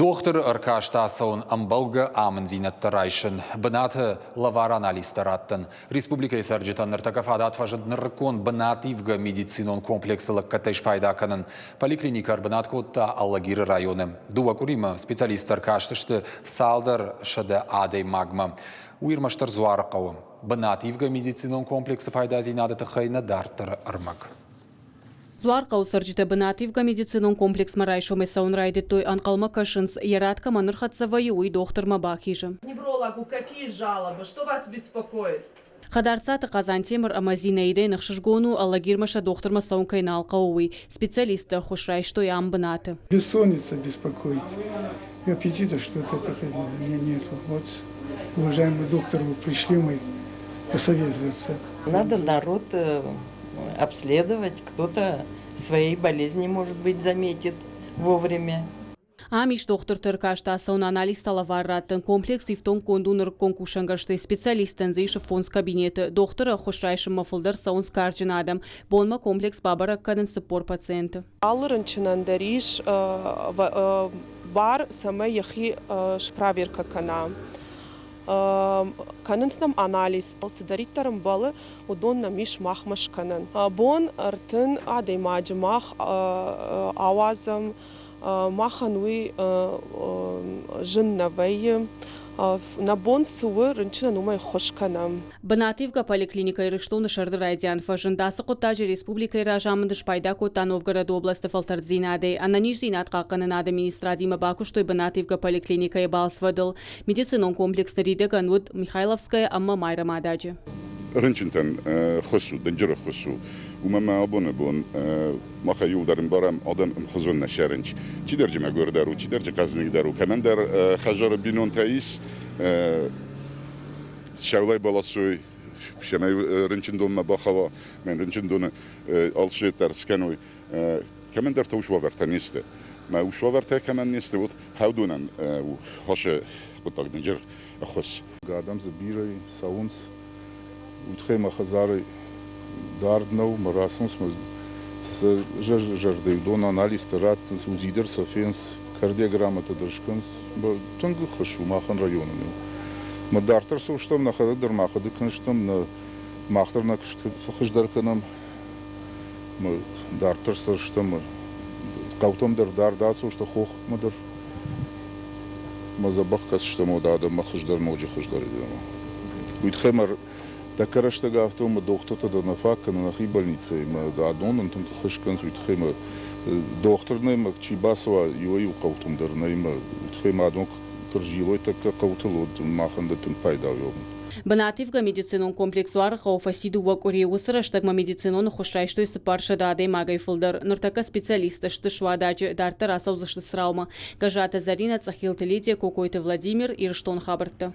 Дохтыры ӕркаст ацӕуын ӕмбӕлгӕ амынддзинӕдтӕ райсын, бынаты лӕвар анализтӕ раттын. Республикӕйы цӕрджытӕн ныртӕккӕ фадат фӕзынд нырыккон бынативгӕ медицинон комплексы лӕггӕдтӕй спайда кӕнын. Поликлиникӕ ӕрбынат кодта Алагиры районы. Дыууӕ къуыримӕ специалисттӕ ӕркастысты цалдӕр сӕдӕ адӕймагмӕ. Уый ӕрмӕстдӕр Дзуары хъӕуы. Бынативгӕ медицинон комплексы пайдадзинады тыххӕй нӕ дарддӕры ӕрмӕг. Дзуархъӕуы цӕрджытӕ бынативгӕ медицинон комплексмӕ райсомӕй цӕуын райдыдтой, ӕнхъӕлмӕ кӕсынц, йӕ рад кӕмӕн ӕрхӕццӕ вӕййы, уый дохтырмӕ бахизы. Неврологу какие жалобы, что вас беспокоит? Хӕдарцаты Хъазантемыр ӕмӕ Зинаидӕйӕн ӕхсызгон у, Алагирмӕ сӕ дохтырмӕ цӕуын кӕй нал хъӕуы, уый. Специалистты ӕххуыс райстой ам бынаты. Бессонница беспокоит. И аппетита что-то такого у меня нету. Вот, уважаемый доктор, вы пришли мы посоветоваться. Надо народ обследовать, кто-то своей болезни, может быть, заметит вовремя. Ам ис дохтырты ӕркаст ацӕуын анализтӕ лӕвар раттын. Комплекс ифтонггонд у нырыккон кусӕнгӕрзтӕй. Специалисттӕн дзы ис фондз кабинеты. Дохтыры ӕххуыс райсынмӕ фылдӕр цӕуынц карджын адӕм. Бонмӕ комплекс бабӕрӕг кӕнынц 40 пациенты. Алы рынчынӕн дӕр ис бар, цӕмӕй йӕхи спроверкӕ кӕна. Кӕнынц нӕм анализ, цыдӕриддӕр ӕмбӕлы, уыдон нӕм ис махмӕ скӕнӕн. Бон 30 адӕймаджы мах ауадзӕм, махӕн уый зын нӕ вӕййы. Нӕ бон цы у, рынчынӕн уымӕй ӕххуыс кӕнӕм. Бынативгӕ поликлиникӕ Ирыстоны сӕрды райдиан фӕзынд. Ацы хъуыддаджы республикӕйы разамынд спайда кодта Новгороды областы фӕлтӕрддзинадӕй. Ӕнӕниздзинад хъахъхъӕнынады министрадимӕ бакуыстой бынативгӕ поликлиникӕйы балцвӕдыл. Медицинон комплекс ныридӕгӕн уыд Михайловская ӕмӕ Майрӕмададжы. Рынчынтӕн хос у, дынджыры хос у. Уымӕ ма абоны бон махӕй иуылдӕр ӕмбарӕм, адӕм ӕмхуызон нӕ сӕрынч. Чидӕр джы мӕгуырдӕр у, чидӕр джы хъӕздыгдӕр у, кӕмӕндӕр хӕдзары бинонтӕ ис, сӕулай баласой, цӕмӕй рынчындонмӕ бахауа, мӕн рынчындоны алчидӕр скӕной. Кӕмӕндӕр та уавӕртӕ не сты. Мӕ уавӕртӕ кӕмӕн не сты, вот хӕдонӕн у хасы хъуыддаг дынджыр ӕххуыс. Адӕм дзы бирӕ цӕуынц. Уый тыххӕй мӕ хӕдзары дард нӕу, мӕ рацӕуынц мӕ сӕ зӕрдӕйы дон анализтӕ раттынц, УЗИ дӕр сӕ фенынц, кардиограммӕтӕ дӕр скӕнынц. Тынг ӕххуыс у махӕн районы. Мӕ дарддӕр цӕудзыстӕм, нӕхӕдӕг дӕр ма хъуыды кӕндзыстӕм, нӕ мах дӕр нӕ куыст фӕхуыздӕр кӕнӕм. Дарддӕр цӕрдзыстӕм, хъӕутӕм дӕр дард ацӕудзыстӕм, хохмӕ дӕр. Мӕ дзӕбӕх кӕсдзыстӕм уӕд адӕммӕ хуыздӕр, ноджы хуыздӕр. Уый тыххӕй мӕ тӕккӕ рӕстӕг афтӕ у, мӕ дохтыртӕ дӕр нӕ фаг кӕны нӕхи больницӕйы, мӕ адон нын тынг ӕххуыс кӕнынц, уый тыххӕй мӕ дохтыр нӕй, мӕ чи бацӕуа иуӕй-иу хъӕутӕм дӕр нӕй, мӕ уый тыххӕй мӕ адон куы рзилой тӕккӕ хъӕутыл, уӕд махӕн дӕр тынг пайда у. Бынативгӕ медицинон комплекс Дзуарыхъӕуы фӕци дыууӕ къуыри. Уыцы рӕстӕгмӕ медицинон ӕххуыс райстой 400 адӕймагӕй фылдӕр. Ныртӕккӕ специалисттӕ сты Суададжы, дарддӕр ацӕудзысты Цраумӕ. Гӕззаты Зӕринӕ, Цъӕхилты Лидия, Кокойты Владимир, Ирыстон хабӕрттӕ.